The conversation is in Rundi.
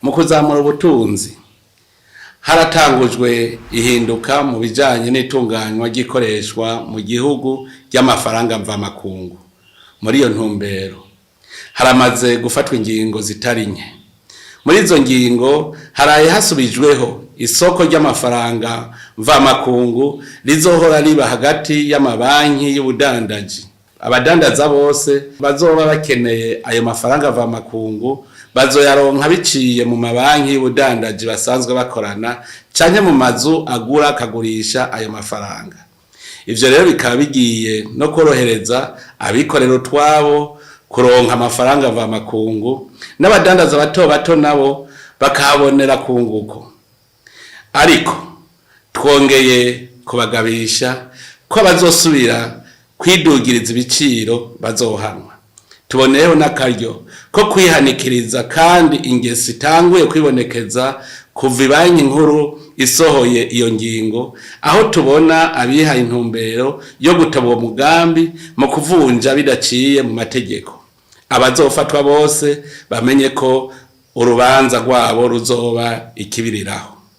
Mu kuzamura ubutunzi, haratangujwe ihinduka mu bijanye n'itunganywa ry'ikoreshwa mu gihugu ry'amafaranga mvamakungu. Muri iyo ntumbero, haramaze gufatwa ingingo zitari nke. Muri izo ngingo haraye hasubijweho isoko ry'amafaranga mvamakungu rizohora riba hagati y'amabanki y'ubudandaji. Abadandaza bose bazoba bakeneye ayo mafaranga mvamakungu bazoyaronka biciye mu mabanki y'ubudandaji basanzwe bakorana canke mu mazu agura akagurisha ayo mafaranga. Ivyo rero bikaba bigiye no korohereza abikorera utwabo kuronka amafaranga mvamakungu n'abadandaza bato bato nabo bakahabonera kunguko. Ariko twongeye kubagabisha ko abazosubira kwidugiriza ibiciro bazohanwa. Tuboneyeho n'akaryo ko kwihanikiriza kandi ingeso itanguye kwibonekeza kuva ibanki nkuru isohoye iyo ngingo, aho tubona abihaye intumbero yo gutaba uwo mugambi mu kuvunja bidaciye mu mategeko. Abazofatwa bose bamenye ko urubanza rwabo ruzoba ikibiriraho.